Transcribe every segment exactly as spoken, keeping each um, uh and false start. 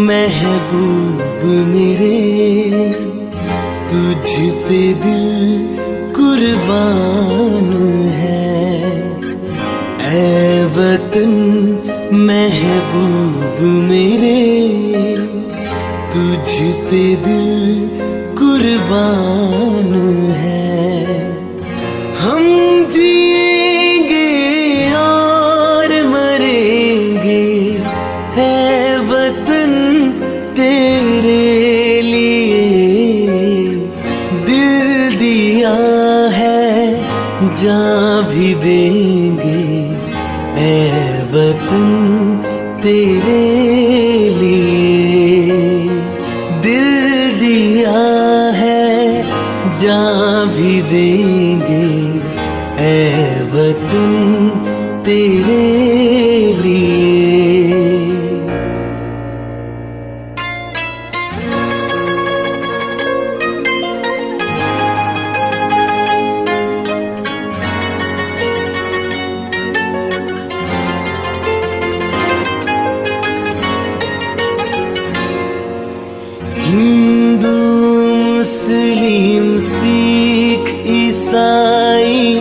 महबूब मेरे, तुझ पे दिल कुर्बान है। ऐ वतन महबूब मेरे, तुझ पे दिल कुर्बान है। हम जिएंगे और मरेंगे, है वतन तेरे लिए। दिल दिया है, जान भी देंगे, ऐ वतन तेरे लिए। दिल दिया है, जान भी देंगे, ऐ वतन तेरे लिए। हिंदू, मुस्लिम, सिख, ईसाई,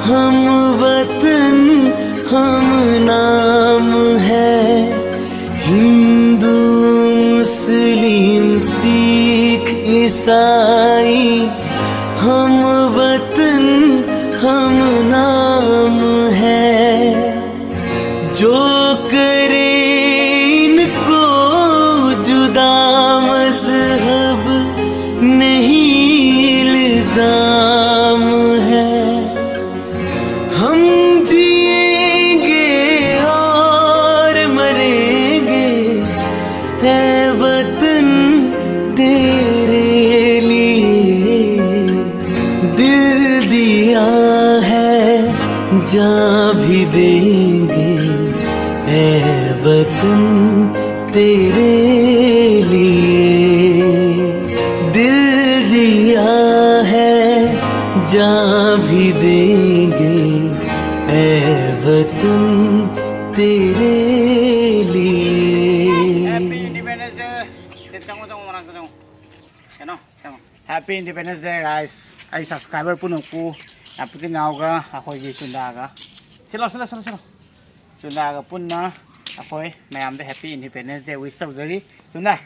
हम वतन, हम नाम है। हिंदू, मुस्लिम, सिख, ईसाई, हम वतन, हम नाम है। जो करे इनको जुदा, मजहब नहीं इल्जाम है। हम जिएंगे और मरेंगे, ऐ वतन तेरे लिए। दिल दिया है, जान भी देंगे, ऐ वतन तेरे लिए। दिल दिया है, जान भी देंगे, ऐ वतन तेरे लिए। ꯆꯪꯉꯣ, ꯆꯪꯉꯣ, ꯃꯅꯥꯛꯇ ꯆꯪꯉꯣ꯫ ꯀꯩꯅꯣ? ꯆꯪꯉꯣ꯫ Happy Independence Day, guys. ꯑꯩ subscriber ꯄꯨꯝꯅꯃꯛꯄꯨ, ꯌꯥꯝꯄꯨꯀꯤ ꯅꯥꯎꯒ ꯑꯩꯈꯣꯏꯒꯤ ꯆꯨꯟꯗꯥꯒ, ꯁꯤꯂꯣ, ꯁꯤꯂꯣ, ꯁꯤꯂꯣ, ꯁꯤꯂꯣ꯫ ꯆꯨꯟꯗꯥꯒ ꯄꯨꯟꯅ ꯑꯩꯈꯣꯏ ꯃꯌꯥꯝꯗ Happy Independence Day wish ꯇꯧꯖꯔꯤ꯫ ꯆꯨꯟꯗꯥ,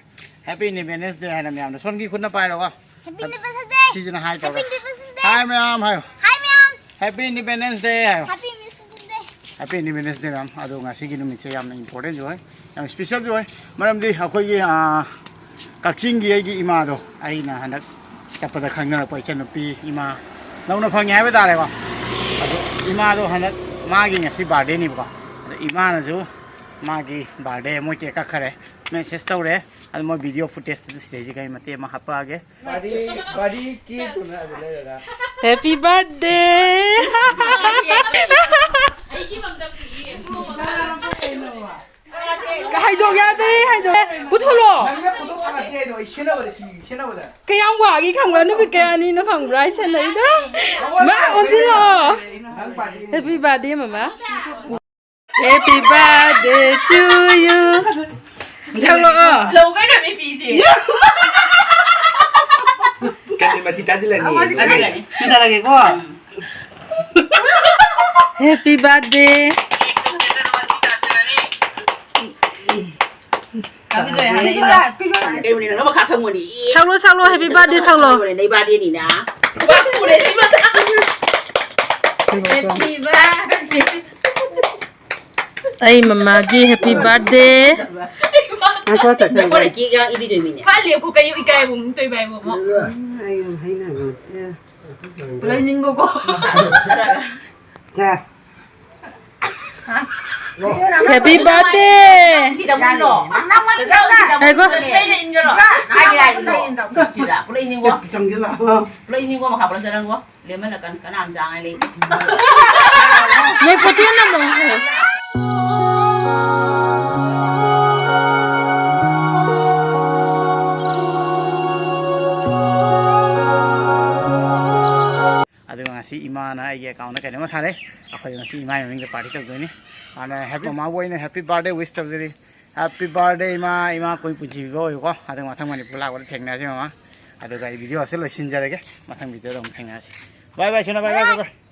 Happy Independence Day ꯍꯥꯏꯅ ꯃꯌꯥꯝꯗ ꯁꯣꯝꯒꯤ ꯈꯨꯠꯅ ꯄꯥꯏꯔꯣꯀꯣ꯫ Happy Independence Day! ꯁꯤꯁꯤꯅ hi ꯇꯧꯔꯣ꯫ Happy Independence Day! Hi ꯃꯌꯥꯝ ꯍꯥꯏꯌꯣ꯫ Hi ꯃꯌꯥꯝ! Happy Independence Day ꯍꯥꯏꯌꯣ꯫ Happy Independence Day! Happy Independence Day ꯃꯌꯥꯝ꯫ ꯑꯗꯣ ꯉꯁꯤꯒꯤ ꯅꯨꯃꯤꯠꯁꯦ ꯌꯥꯝꯅ importantꯁꯨ ꯑꯣꯏ, ꯌꯥꯝ specialꯁꯨ ꯑꯣꯏ꯫ ꯃꯔꯝꯗꯤ ꯑꯩꯈꯣꯏꯒꯤ, ꯑꯥ, ꯀꯛꯆꯤꯡꯒꯤ ꯑꯩꯒꯤ ꯏꯃꯥꯗꯣ, ꯑꯩꯅ ꯍꯟꯗꯛ ꯆꯠꯄꯗ ꯈꯪꯅꯔꯛꯄ ꯏꯆꯟꯅꯨꯄꯤ ꯏꯃꯥ ꯅꯧꯅ ꯐꯪꯉꯦ ꯍꯥꯏꯕ ꯇꯥꯔꯦꯀꯣ꯫ ꯑꯗꯣ ꯏꯃꯥꯗꯣ ꯍꯟꯗꯛ ꯃꯥꯒꯤ ꯉꯁꯤ birthdayꯅꯦꯕꯀꯣ꯫ ꯑꯗꯣ ꯏꯃꯥꯅꯁꯨ ꯃꯥꯒꯤ birthday ꯃꯣꯏ cake ꯀꯛꯈꯔꯦ, message ꯇꯧꯔꯦ꯫ ꯑꯗꯣ ꯃꯣꯏ video footageꯇꯨꯁꯨ ꯁꯤꯗꯩꯁꯤꯗ ꯑꯩ ꯃꯇꯦꯛ ꯑꯃ ꯍꯥꯞꯄꯛꯑꯒꯦ꯫ Buddy, buddy cake ꯇꯨꯅ ꯑꯗꯨ ꯂꯩꯔꯒ꯫ Happy birthday! ꯑꯩꯒꯤ ꯃꯝꯗ ꯄꯤꯌꯦ꯫ ꯍꯥꯏꯗꯣꯛ ꯌꯥꯗ꯭ꯔꯦ, ꯍꯥꯏꯗꯣꯛ꯫ ꯄꯨꯊꯣꯛꯂꯣ꯫ ꯅꯪꯅ ꯐꯣꯇꯣ ꯊꯥꯒꯠꯇꯦ ꯍꯥꯏꯗꯣ ꯑꯩ ꯁꯦꯟꯅꯕꯗ, ꯁꯤ ꯁꯦꯟꯅꯕꯗ꯫ ꯀꯌꯥꯝ ꯋꯥꯒꯤ ꯈꯪꯕ꯭ꯔꯥ? ꯅꯨꯃꯤꯠ ꯀꯌꯥꯅꯤꯅꯣ ꯈꯪꯕ꯭ꯔꯥ? ꯑꯩ ꯁꯦꯟꯅꯔꯤꯗꯣ꯫ ꯃꯥ ꯑꯣꯟꯁꯤꯜꯂꯣ꯫ ꯅꯪ party꯫ Happy birthday ꯃꯃꯥ꯫ Happy birthday to you. ꯁꯛꯂꯛꯑꯣ꯫ ꯂꯧ ꯀꯩꯅꯣ ꯃꯤ ꯄꯤꯁꯦ꯫ ꯀꯔꯤ ꯃꯊꯤ ꯇꯥꯁꯤꯜꯂꯅꯤ? ꯇꯥꯁꯤꯜꯂꯅꯤ꯫ ꯁꯤꯟꯅꯔꯒꯦꯀꯣ꯫ Happy birthday. ꯇꯥꯁꯤꯜꯂꯣꯏ ꯍꯥꯏꯅ ꯏꯟꯗ꯭ꯔꯣ? ꯀꯩꯅꯣꯅꯦ, ꯅꯪꯅ ꯃꯈꯥ ꯊꯪꯕꯅꯤ꯫ ꯁꯛꯂꯣ, ꯁꯛꯂꯣ, happy birthday ꯁꯛꯂꯣ꯫ ꯅꯪ birthdayꯅꯤꯅ꯫ Happy birthday꯫ ꯑꯩ ꯃꯃꯥꯒꯤ happy birthday꯫ ꯉꯥꯏꯈꯣ, ꯆꯠꯈ꯭ꯔꯦ꯫ ꯍꯣꯔꯦꯟ cake ꯌꯥꯎ ꯏꯕꯤꯗꯣꯏ ꯃꯤꯅꯦ꯫ ꯈꯔ ꯂꯦꯞꯈꯣ, ꯀꯩ ꯏꯀꯥꯏꯕ ꯑꯃꯨꯛ ꯇꯧꯏꯕ ꯍꯥꯏꯕ ꯑꯃꯨꯛ꯫ ꯑꯩ ꯌꯥꯝ ꯍꯩꯅꯕ ꯅꯠꯇꯦ꯫ ꯄꯨꯂꯞ ꯏꯟꯒꯣꯀꯣ꯫ ꯁꯦ꯫ Happy birthday꯫ ꯁꯤꯗ ꯃꯨꯜꯂꯣ꯫ ꯉꯥꯏꯈꯣ꯫ ꯁꯤꯗ ꯏꯟꯒꯔꯣ? ꯀꯥꯏꯗ ꯏꯟꯒꯔꯣ? ꯁꯤꯗ ꯄꯨꯂꯞ ꯏꯟꯒꯣ꯫ ꯆꯪꯁꯤꯜꯂꯣ꯫ ꯄꯨꯂꯞ ꯏꯟꯒꯣ, ꯃꯈꯥ ꯄꯨꯂꯞ ꯆꯠꯍꯟꯒꯣ꯫ ꯂꯦꯝꯍꯜꯂꯀꯥꯟ ꯀꯅꯥꯝ ꯆꯥꯡꯉꯥꯏ ꯂꯩꯇꯦ꯫ ꯅꯣꯏ ꯐꯣꯇꯣ ꯅꯝꯃꯣ꯫ ꯑꯗꯨꯒ ꯉꯁꯤ ꯏꯃꯥꯅ ꯑꯩꯒꯤ accountꯇ ꯀꯩꯅꯣꯝꯃ ꯊꯥꯔꯛꯑꯦ꯫ ꯑꯩꯈꯣꯏ ꯉꯁꯤ ꯏꯃꯥꯒꯤ ꯃꯃꯤꯡꯗ party ꯇꯧꯗꯣꯏꯅꯤ꯫ ꯑꯗꯨꯅ happy, ꯃꯃꯥꯕꯨ ꯑꯩꯅ happy birthday wish ꯇꯧꯖꯔꯤ꯫ Happy birthday ꯏꯃꯥ, ꯏꯃꯥ ꯀꯨꯏ ꯄꯨꯟꯁꯤꯕ ꯑꯣꯏꯌꯨꯀꯣ꯫ ꯑꯗꯨꯒ ꯃꯊꯪ ꯃꯅꯤꯄꯨꯔ ꯂꯥꯛꯄꯗ ꯊꯦꯡꯅꯔꯁꯤ ꯃꯃꯥ꯫ ꯑꯗꯨꯒ ꯑꯩ video ꯑꯁꯤ ꯂꯣꯏꯁꯤꯟꯖꯔꯒꯦ, ꯃꯊꯪ video ꯗ ꯑꯃꯨꯛ ꯊꯦꯡꯅꯔꯁꯤ꯫ Bye bye ꯁꯤꯅ, bye bye, bye bye꯫